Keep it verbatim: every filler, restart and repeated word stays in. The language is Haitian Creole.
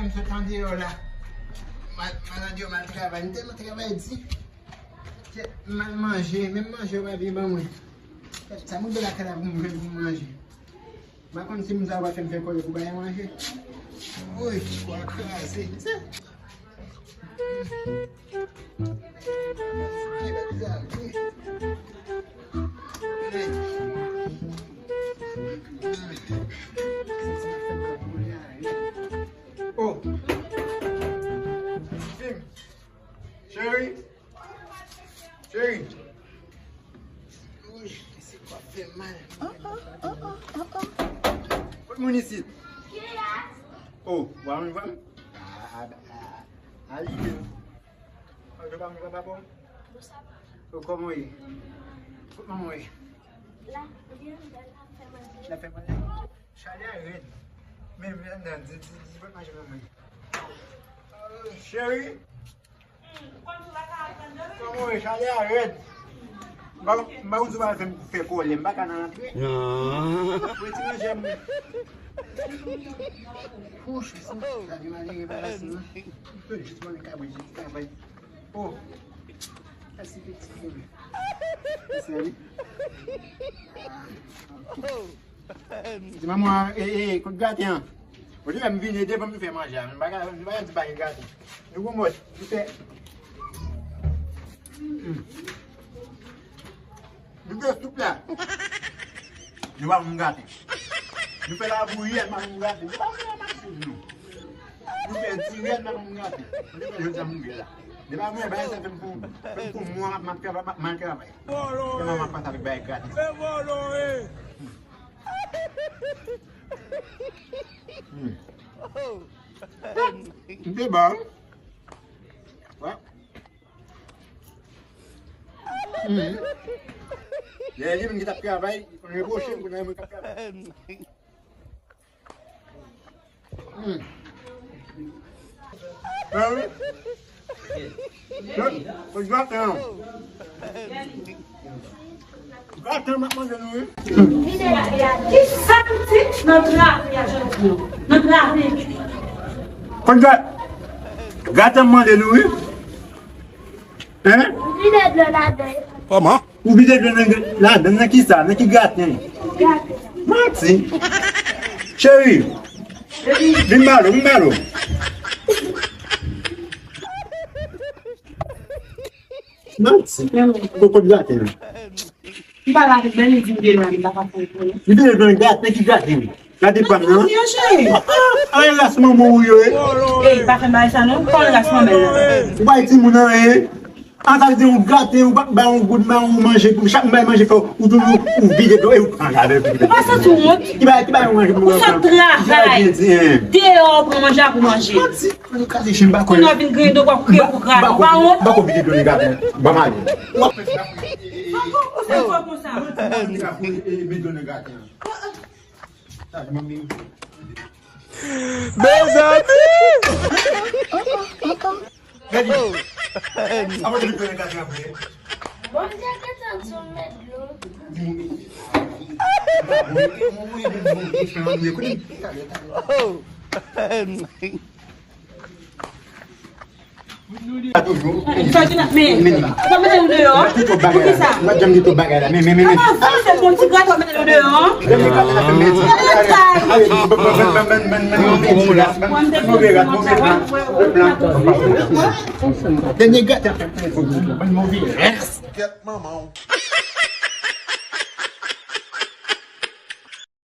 M sot andeyò la. M al, m al andeyò, m al travay. M tèlman travay di. M al manje, menm manje yo pa vle ban mwen. Sa m rive lakay la pou m jwenn pou m manje. M pa konn si moun sa yo va fè m fè kòlè pou bay manje. Woy, kwa kraze. Oh. Cheri. Cheri. Ui, se kwa fè mal. Kot moun isit? Oh, w a vin wè m? A, a, a, a, li menm. Oh, je pa vin wè papa w? Oh, kòman w ye? Kot manman w ye? La, li anndan, l ap fè manje. L ap fè manje? Chalè a rèd. Men, men, men, di, di, di, pot manje nan men. Cheri. Kòman w ye? Chalè a rèd. M pa, m pa konn si w pa fè m fè kòlè, m pa ka nan rantre. Mwen ti manje m. Pouch, sa, sa gen malere pa la, non. M jis manje kabrit, jis travay. Oh. Mèsi, pitit. Mèsi, wi. Ah, ok. Di manman, e, e, kot graten an? Ou di m vini devan m fè manje a, m pa ka, m pa ka di pa gen graten. Nou gon mòd, nou fè. Hmm. Nou fè soup la. Nou pa moun graten. Nou fè labouyi, nou pa moun graten. Nou pa moun graten, nou. Nou fè ti rèn nan moun gate. Mwen te fè jodi a moun vye la. Depi mwen bay sa fè m pou, fè m pou mwen m ap travay, m ap mal travay. Kè mwen m ap pase avèk bay gate. Hmm. M te ba. Wè. Hmm. Lè li menm ki t ap travay, li konn repwoche m pou nan mwen k ap travay. Hmm. Ah wi. Kot graten an? Graten m ap mande nou wi. Ki sa nou di nan trafik a jodi a? Nan trafik. Kot gra-, graten m mande nou wi. Hein? Vide dlo ladan. Kòman? Ou vide dlo nan, ladan, nan ki sa? Nan ki graten? Graten. Manti. Cheri, vin ba dlo, vin ba dlo. Manti. Kot graten? M pale avèk Dani, di m vide dlo, m pa ka fè l pou li. Vide dlo nan graten, nan ki graten? Gade pa m nan. Yo, cheri. Ah, ah, ras manman w yo, eh. Ey, pa fè bagay sa non. Kòman ras manman l nan? Ou bay timoun nan, eh. An sa di yon graten, ou pa bay yon goud, bay yon manje pou chak bay manje fè ou toujou ou vide dlo e ou pran gade. Ou pa santi w wont? Ki bay, ki bay yon manje pou ou pran? Ou sot travay. Deyò ou pran manje a pou manje. Manti. Ou kaze chen ba konnen. Kounye a w vin griyen do w ap kriye pou graten. Ou pa wont? Ba ko vide dlo nan graten. Ba m ale. Ou ap fè sa. Ou fè kwa konsa? Vide dlo nan graten. Mezanmi! Bondye gentan di w met dlo. Sa ki nan men. Sa mete nou deyò. Poukisa? Mwen janm di tout bagay la. Men, men, men, men. Avan se bon ti graten mete nou deyò. Dènye graten. Kèt manman w.